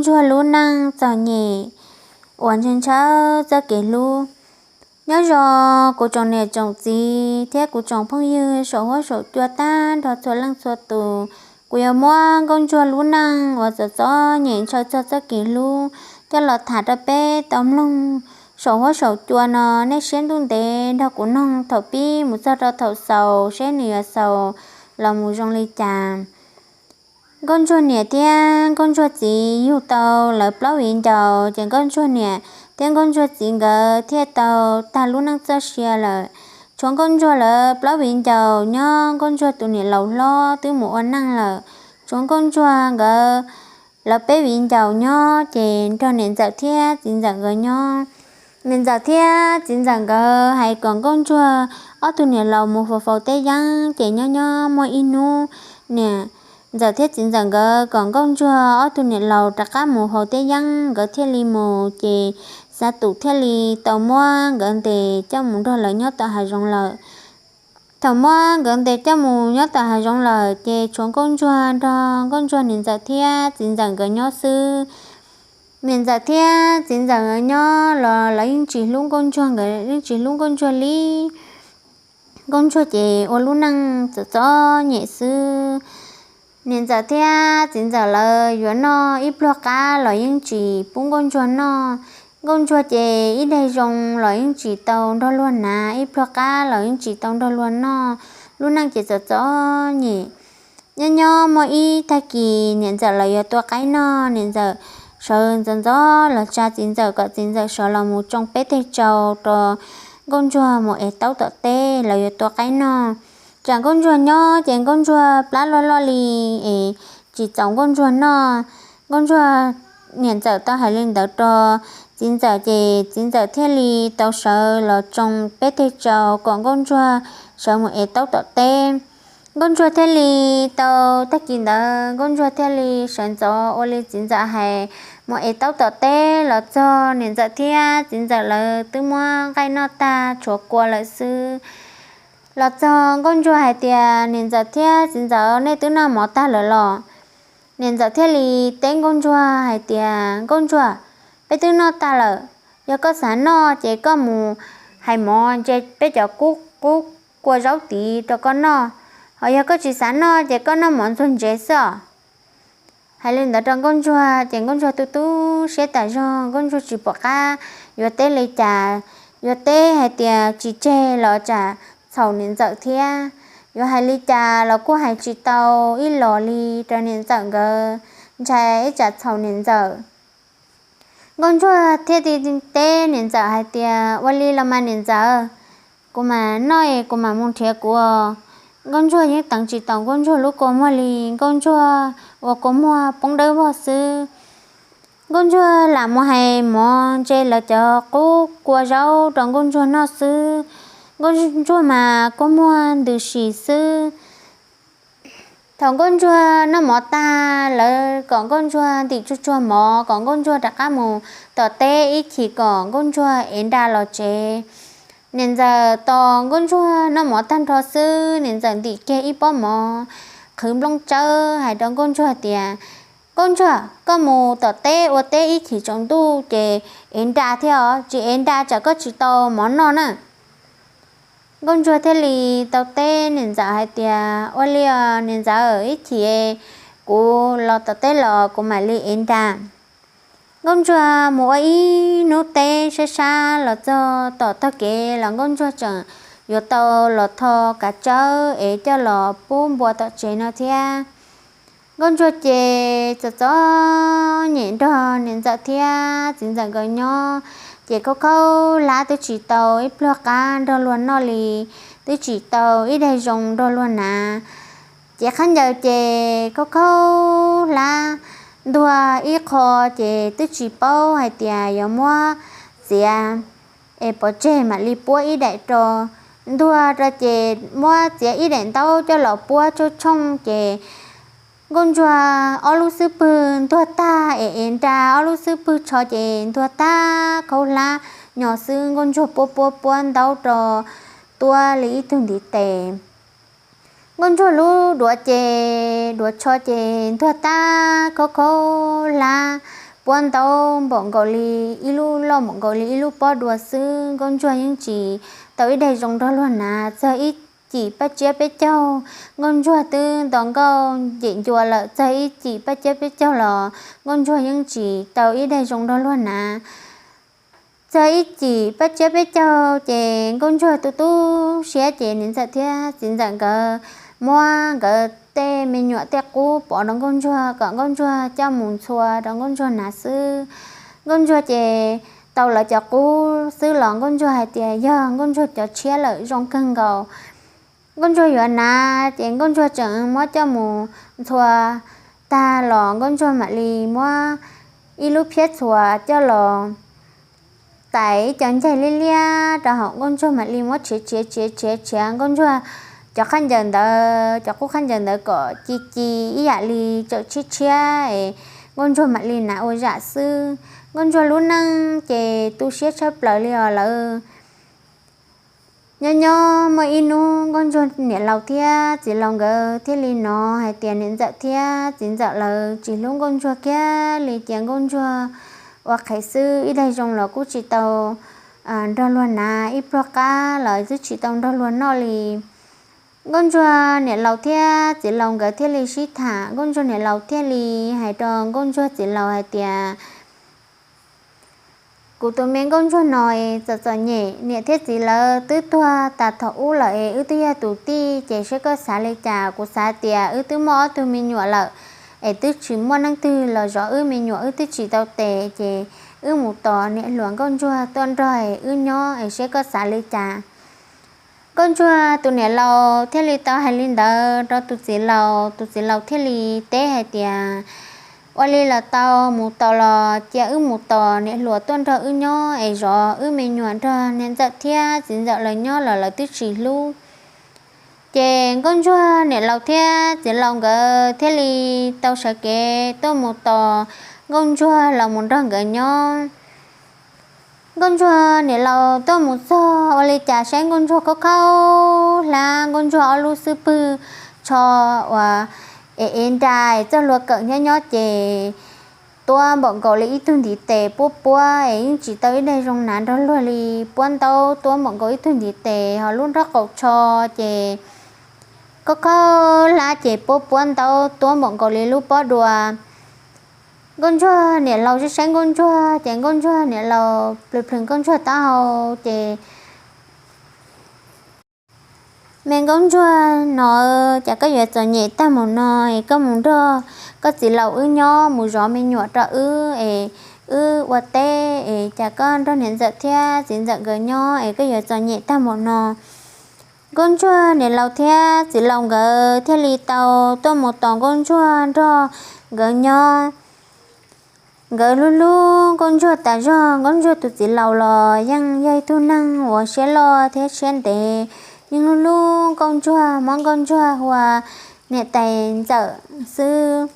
Ntsuag lub neej txom nyem uas ntshaw ntshaw txoj kev hlub. Nyob zoo kuv tsoom niam tsoom txiv thiab kuv tsoom phooj ywg saum huab saum cua tag nrho txhua leej txhua tus, kuv yuav muab Nkauj Ntsuag lub neej uas txom txom nyem ntshaw txog txoj kev hlub coj los tham rau peb tau mloog saum huab saum cua no. Nej siab ntuj ntev nrog kuv noog thaum pib mus txog rau thaum xaus seb nws yuav xaus los mus zoo li cas. Nkauj Ntsuag niam thiab Nkauj Ntsuag txiv yug tau lawv plaub viv ncaus, ces Nkauj Ntsuag niam thiab Nkauj Ntsuag txiv nkawd thiaj tau tag lub neej txoj sia lawm. Tshuav Nkauj Ntsuag lawv plaub viv ncaus nyob Nkauj Ntsuag tus niam laus hlob twb mus ua neej lawm. Tshuav Nkauj Ntsuag nkawd lawv peb viv ncaus nyob, ces nrog niam ntxawm thiab txiv ntxawm nkawd nyob. Niam ntxawm thiab txiv ntxawm nkawd hais kom Nkauj Ntsuag ob tug niam laus mus faus faus teb yeeb, ces nyob nyob muaj ib hnub niam ntxawm thiab txiv ntxawm nkawd kom Nkauj Ntsuag ob tug niam laus rov qab mus faus teb yeeb, nkawd thiaj li mus, ces Xav Tus thiaj li tau muab nkawd ntes coj mus nrog lawv nyob tom hav zoov lawm. Thaum muab nkawd ntes coj mus nyob tom hav zoov lawm, ces tshuav Nkauj Ntsuag nrog Nkauj Ntsuag niam ntxawm thiab txiv ntxawm nkawd nyob xwb. Niam ntxawm thiab txiv ntxawm nkawd nyob los lawv yeej tsis hlub Nkauj Ntsuag, nkawd yeej tsis hlub Nkauj Ntsuag li. Nkauj Ntsuag ces ua lub neej txom txom nyem xwb. Niam ntxawm thiab txiv ntxawm lawv yuav noj ib pluag qab los yeej tsis pub Nkauj Ntsuag noj. Nkauj Ntsuag ces ib daig zoo los yeej tsis tau nrog luag hnav, ib pluag qab los yeej tsis tau nrog luag noj. Lub neej ces txom txom nyem. Nyob nyob muaj ib tag kis niam ntxawm lawv yuav tua qaib noj, niam ntxawm sawv ntxov ntxov los tsa txiv ntxawm kom txiv ntxawm sawv los mus tsoo peb teg tsau rau Nkauj Ntsuag mus ev taub tom teb, lawv yuav tua qaib noj. Tsam Nkauj Ntsuag nyob ces Nkauj Ntsuag plab loj loj li es tsis txaus Nkauj Ntsuag noj. Nkauj Ntsuag niam ntxawm tau hais li ntawd rau txiv ntxawm, ces txiv ntxawm thiaj li tau sawv los tsoo peb teg tsau kom Nkauj Ntsuag sawv mus ev taub tom teb. Nkauj Ntsuag thiaj li tau, tag kis ntawd Nkauj Ntsuag thiaj li sawv ntxov ua li txiv ntxawm hais, mus ev taub tom teb. Los txog niam ntxawm thiab txiv ntxawm lawv twb muab nqaij noj tag tshuav kua lawm xwb. Los txog Nkauj Ntsuag hais tias, Niam ntxawm thiab txiv ntxawm, nej twb noj mov tag lawm los? Niam ntxawm thiaj li teb Nkauj Ntsuag hais tias, Nkauj Ntsuag, peb twb noj tag lawm. Yog koj xav noj ces koj mus hais mov ntse peb cov qub kua zaub tid rau koj noj. Ho yog koj tsis xav noj ces koj noj mov ntxuag ntsev xwb os. Hais li ntawd rau Nkauj Ntsuag ces Nkauj Ntsuag tu tu siab tas zog, Nkauj Ntsuag tsis pom qab yuav teb li cas. Yuav teb hais tias tsis tseg los tsam txhaum niam ntxawm thiab. Yuav hais li cas los kuj hais tsis tau ib los li rau niam ntxawm nkawd, ntshai ib tsam txhaum niam ntxawm. Nkauj Ntsuag thiaj li teb niam ntxawm hais tias, Ua li los mas niam ntxawm, kuv mam noj es kuv mam mus nrhiav kuv. Nkauj Ntsuag yeej teev tsis tau Nkauj Ntsuag lub kua muag li, Nkauj Ntsuag ua kua muag poob dawb vog xwb. Nkauj Ntsuag lam mus hais mov ntse lawv cov qub kua zaub rau Nkauj Ntsuag noj xwb. Nkauj Ntsuag mas kua muag ntws sim xwb. Thaum Nkauj Ntsuag noj mov tag, lawv kom Nkauj Ntsuag ntim tsuag tsuag mov kom Nkauj Ntsuag rov qab mus tom teb ib chim kom Nkauj Ntsuag ev nra los tsev. Niam ntxawm tos Nkauj Ntsuag noj mov tag nrho xwb, niam ntxawm ntim kiag ib pob mov qhwv nplooj tsawb hais rau Nkauj Ntsuag tias, Nkauj Ntsuag, koj mus tom teb ua teb ib chim tsaus ntuj ces ev nra thiab os, tsis ev nra tsam koj tsis tau mov noj na. Nkauj Ntsuag thiaj li tau teb niam ntxawm hais tias, Ua li os niam ntxawm, ib chim kuv los tom teb los kuv mam li ev nra. Nkauj Ntsuag mus ua ib hnub teb sab sab los txog tom tog kev los Nkauj Ntsuag tseem yuav tau los tho kav tsawb es coj los pub npua tom tsev no thiab. Nkauj Ntsuag ces txom txom nyem nrog niam ntxawm thiab txiv ntxawm nkawd nyob, ces khaub khaub hlab twb tsis tau ib pluag qab nrog luag noj li, twb tsis tau ib daig zoo nrog luag hnav. Ces khaub ncaws ces khaub khaub hlab, ntuag ib qho ces twb tsis paub hais tias yuav muab txiav es pov tseg mam li puab ib daim rau. Ntuag rau ces muab txiav ib daim ntaub coj los puab tshooj tshooj ces Nkauj Ntsuag ob lub xub pwg ntuag tag es ev nra, ob lub xub pwg tsho ces ntuag tag khaub hlab nyo xwb. Nkauj Ntsuag puab puab puab ntaub rau tuab li ib tug ntiv tes. Nkauj Ntsuag lub duav ces duav tsho ces ntuag tag khaub khaub hlab puab ntaub npaum nkaus li ib lub loj npaum nkaus li ib lub pob dua xwb, Nkauj Ntsuag yeej tsis tau ib daig zoo nrog luag hnav. Txog ib cim paj tsiab peb caug, Nkauj Ntsuag twb nto nkauj ncem ncua lawm. Txog ib cim paj tsiab peb caug los Nkauj Ntsuag yeej tsis tau ib daig zoo nrog luag hnav. Txog ib cim paj tsiab peb caug ces Nkauj Ntsuag tu tu siab ces niam ntxawm thiab txiv ntxawm nkawd muab nkawd tej me nyuam tej qub pov rau Nkauj Ntsuag kom Nkauj Ntsuag coj mus ntxhua rau Nkauj Ntsuag hnav xwb. Nkauj Ntsuag ces tau lawv cov qub xwb los Nkauj Ntsuag hais tias yog Nkauj Ntsuag cov tshiab lawm zoo kawg nkaus. Nkauj Ntsuag yuav hnav ces Nkauj Ntsuag tseem muab coj mus ntxhua tag los Nkauj Ntsuag mam li muab ib lub phiab txhuas coj los tais ib co ncaig liab liab rau hauv. Nkauj Ntsuag mam li muab tshiav tshiav tshiav tshiav tshiav Nkauj Ntsuag cov khaub ncaws ntawd, cov qub khaub ncaws ntawd kom ci ci ib yam li tseem tshiab tshiab es Nkauj Ntsuag mam li hnav ua zam xwb. Nkauj Ntsuag lub neej ces tu siab tshaj plaws li os lawv. Nyob nyob muaj ib hnub Nkauj Ntsuag niam laus thiab txiv laus nkawd thiaj li hnov hais tias niam ntxawm thiab txiv ntxawm lawv tsis hlub Nkauj Ntsuag kiag li, cia Nkauj Ntsuag ua qhev xwb, ib daig zoo los kuj tsis tau nrog luag hnav, ib pluag qab los twb tsis tau nrog luag noj li. Nkauj Ntsuag niam laus thiab txiv laus nkawd thiaj li sib tham, Nkauj Ntsuag niam laus thiaj li hais rau Nkauj Ntsuag txiv laus hais tias, kuv tus me Nkauj Ntsuag no es txom txom nyem, niam thiab txiv lawv twb tuag tas thaum ub lawm es wb twb yog tus tij, ces seb koj xav li cas. Kuv xav tias wb twb muaj ob tug me nyuam lawm es twb tsis muaj leej twg los zov wb me nyuam, wb twb tsis tau tes, ces wb mus tos niam hluas Nkauj Ntsuag tuaj nrog es wb nyob es seb koj xav li cas. Nkauj Ntsuag tus niam laus thiaj li tau hais li ntawd rau tus txiv laus, tus txiv laus thiaj li teb hais tias, ua li los tau, mus tos los cia wb mus tos niam hluas tuaj nrog wb nyob es zov wb me nyuam nrog niam ntxawm thiab txiv ntxawm lawv nyob los lawv twb tsis hlub. Ces Nkauj Ntsuag niam laus thiab txiv laus nkawd thiaj li tau sawv kev tuaj mus tos Nkauj Ntsuag los mus nrog nkawd nyob. Nkauj Ntsuag niam laus tuaj mus txog ua li cas saib Nkauj Ntsuag khaub khaub hlab, Nkauj Ntsuag ob lub xub pwg tsho uas ev ev nra, txoj hlua kawm nyob nyob ces tuab npaum nkaus li ib tug ntiv tes puab puab es yeej tsis tau ib daig zoo hnav nrog luag li, puab ntaub tuab npaum nkaus ib tug ntiv tes, ho lub nraub qaum tsho ces khaub khaub hlab ces puab puab ntaub tuab npaum nkaus li lub pob dua. Nkauj Ntsuag niam laus saib saib Nkauj Ntsuag ces Nkauj Ntsuag niam laus plhws plhws Nkauj Ntsuag taub hau ces me Nkauj Ntsuag no, cas koj yuav txom nyem tag mus no es koj mus nrog koj txiv laus wb nyob, mus zov me nyuam rau wb es wb ua teb es cas koj nrog niam ntxawm thiab txiv ntxawm nkawd nyob es koj yuav txom nyem tag mus no. Nkauj Ntsuag niam laus thiab txiv laus nkawd thiaj li tau tuaj mus tos Nkauj Ntsuag nrog nkawd nyob. Nkawd hlub hlub Nkauj Ntsuag tas zog. Nkauj Ntsuag tus txiv laus los yeej yog ib tug neeg uas siab loj thiab siab ntev, yeej hlub hlub Nkauj Ntsuag, muab Nkauj Ntsuag hu ua niam tais ntxawm xwb.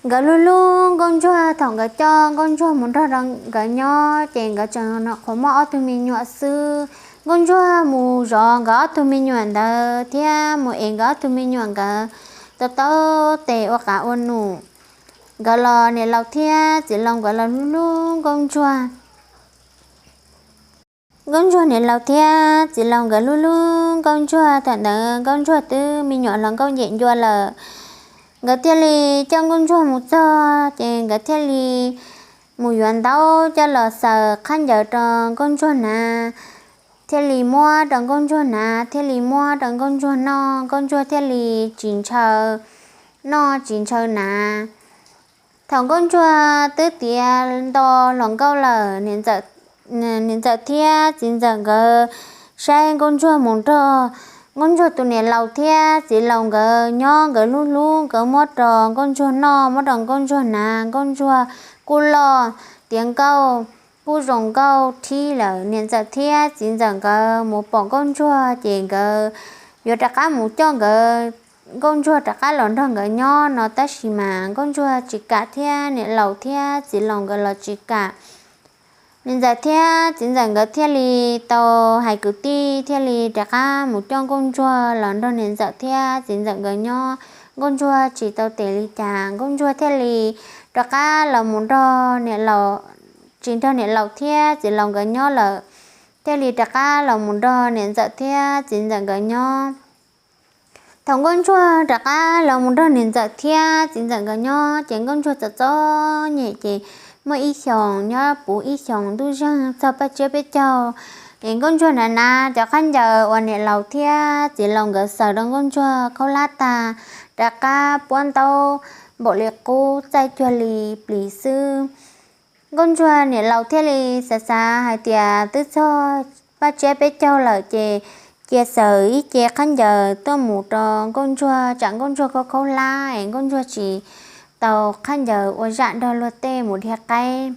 Nkawd hlub hlub Nkauj Ntsuag, thaum nkawd coj Nkauj Ntsuag mus nrog rau nkawd nyob ces nkawd tseem nyuam qhuav muaj ob tug me nyuam xwb. Nkauj Ntsuag mus zov nkawd ob tug me nyuam ntawd thiab mus ev nkawd ob tug me nyuam nkawd tau tau tes ua qav ua num. Nkawd los niam laus thiab txiv laus nkawd los hlub hlub Nkauj Ntsuag. Nkauj Ntsuag niam laus thiab txiv laus nkawd hlub hlub Nkauj Ntsuag, thaum ntawd Nkauj Ntsuag twb me nyuam hluas nkauj ncem ncua lawm. Nkawd thiaj li coj Nkauj Ntsuag mus txog ces nkawd thiaj li mus yuav ntaub coj los xaws qhab ncaws rau Nkauj Ntsuag hnav, thiaj li muab rau Nkauj Ntsuag hnav, thiaj li muab rau Nkauj Ntsuag noj, Nkauj Ntsuag thiaj li tsis ntshaw noj tsis ntshaw hnav. Thaum Nkauj Ntsuag twb tiav nto hluas nkauj lawm, niam ntxawm thiab txiv ntxawm nkawd saib Nkauj Ntsuag mus nrog Nkauj Ntsuag tus niam laus thiab txiv laus nkawd nyob, nkawd hlub hlub, nkawd muab rau Nkauj Ntsuag noj, muab rau Nkauj Ntsuag hnav, Nkauj Ntsuag kuj loj tiav nkauj, kuj zoo nkauj thib lawm. Niam ntxawm thiab txiv ntxawm nkawd mus pom Nkauj Ntsuag ces nkawd yuav rov qab mus coj nkawd, Nkauj Ntsuag rov qab los nrog nkawd nyob no, tab sis mas Nkauj Ntsuag tsis kam thiab niam laus thiab txiv laus nkawd los tsis kam. Niam ntxawm thiab txiv ntxawm nkawd thiaj li tau hais kwv tij thiaj li rov qab mus coj Nkauj Ntsuag los nrog niam ntxawm thiab txiv ntxawm nkawd nyob. Nkauj Ntsuag tsis tau tes li cas, Nkauj Ntsuag thiaj li rov qab los mus nrog niam laus, tsis nrog niam laus thiab txiv laus nkawd nyob lawm, thiaj li rov qab los mus nrog niam ntxawm thiab txiv ntxawm nkawd nyob. Thaum Nkauj Ntsuag rov qab los mus nrog niam ntxawm thiab txiv ntxawm nkawd nyob ces Nkauj Ntsuag txom txom nyem ces muaj ib xyoos nyob puv ib xyoos ntuj zeeg txog paj tsiab peb caug, es Nkauj Ntsuag hnav hnav cov khaub ncaws uas niam laus thiab txiv laus nkawd xaws rau Nkauj Ntsuag khaub hlab tag, rov qab puab ntaub npaum li qub txaij cuag li plis xwb. Nkauj Ntsuag niam laus thiaj li xav xav hais tias twb txog paj tsiab peb caug lawm ces cia xaws ib ce khaub ncaws tuaj mus rau Nkauj Ntsuag tsam Nkauj Ntsuag khaub khaub hlab es Nkauj Ntsuag tsis tau khaub ncaws ua zaj nrog luag tej mus dhia qaib.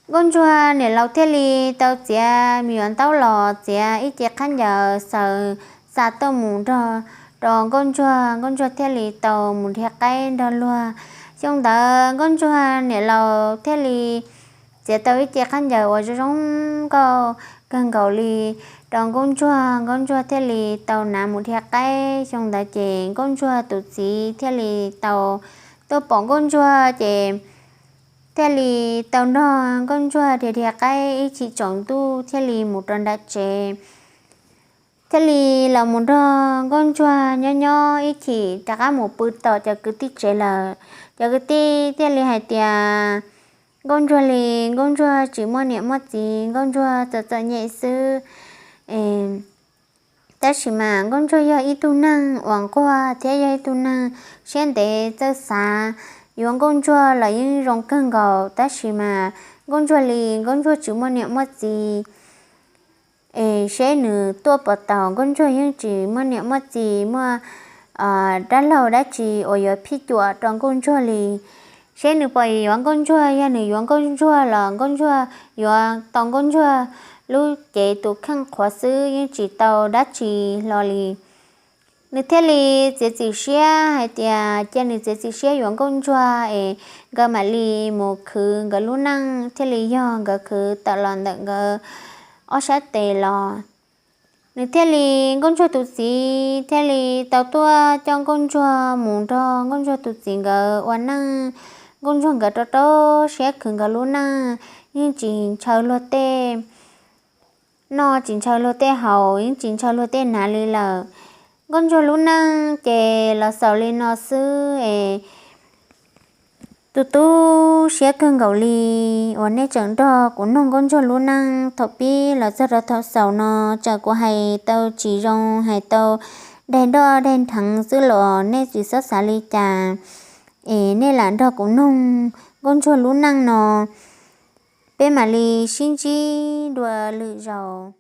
Nkauj Ntsuag niam laus thiaj li tau txiav me yuav ntaub los txiav ib ce khaub ncaws xaws xa tuaj mus nrog rau Nkauj Ntsuag, Nkauj Ntsuag thiaj li tau mus dhia qaib nrog luag. Xyoo ntawd Nkauj Ntsuag niam laus thiaj li txiav tau ib ce khaub ncaws uas zoo zoo nkauj kawg nkaus li rau Nkauj Ntsuag, Nkauj Ntsuag thiaj li tau hnav mus dhia qaib. Xyoo ntawd ces Nkauj Ntsuag tus txiv thiaj li tau tuaj pom Nkauj Ntsuag ces thiaj li tau nrog Nkauj Ntsuag dhia dhia qaib ib chim tsaus ntuj thiaj li mus rau nram tsev. Thiaj li los mus nrog Nkauj Ntsuag nyob nyob ib chim rov qab mus pw tom cov kwv tij tsev lawm. Cov kwv tij thiaj li hais tias Nkauj Ntsuag li, Nkauj Ntsuag tsis muaj niam muaj txiv, Nkauj Ntsuag txom txom nyem xwb. Tab sis mas Nkauj Ntsuag yog ib tug neeg uas nquag thiab yog ib tug neeg siab ntev txawj xav, yuav Nkauj Ntsuag los yeej zoo kawg nkaus, tab sis mas Nkauj Ntsuag li, Nkauj Ntsuag tsis muaj niam muaj txiv. Es seb nws tuaj puas tau, Nkauj Ntsuag yeej tsis muaj niam muaj txiv, muaj dab laug dab tsi uas yuav phij cuam rau Nkauj Ntsuag li. Seb nws puas yuav Nkauj Ntsuag, yog nws yuav Nkauj Ntsuag los Nkauj Ntsuag yuav tau Nkauj Ntsuag lub cev tus kheej qhuav xwb, yeej tsis tau dab tsi hlo li. Nws thiaj li txiav txim siab hais tias cia nws txiav txim siab yuav Nkauj Ntsuag es nkawd mam li mus khwv nkawd lub neej, thiaj li yog nkawd khwv tawm los ntawm nkawd ob sab tes los. Nws thiaj li, Nkauj Ntsuag tus txiv thiaj li tau tuaj coj Nkauj Ntsuag mus nrog Nkauj Ntsuag tus txiv nkawd ua neej. Nkauj Ntsuag nkawd rau rau siab khwv nkawd lub neej, yeej tsis ntshaw luag tej noj, tsis ntshaw luag tej haus, yeej tsis ntshaw luag tej hnav li lawm. Nkauj Ntsuag lub neej ces los xaus li no xwb es tu tu siab kawg nkaus li uas nej tseem nrog kuv noog Nkauj Ntsuag lub neej thaum pib los txog rau thaum xaus no. Tsam kuv hais tau tsis zoo, hais tau daig nroj daig nrheev xwb los nej tsis txhob xav li cas, es nej lam nrog kuv noog Nkauj Ntsuag lub neej no, peb mam li sib ntsib dua lwm zaus.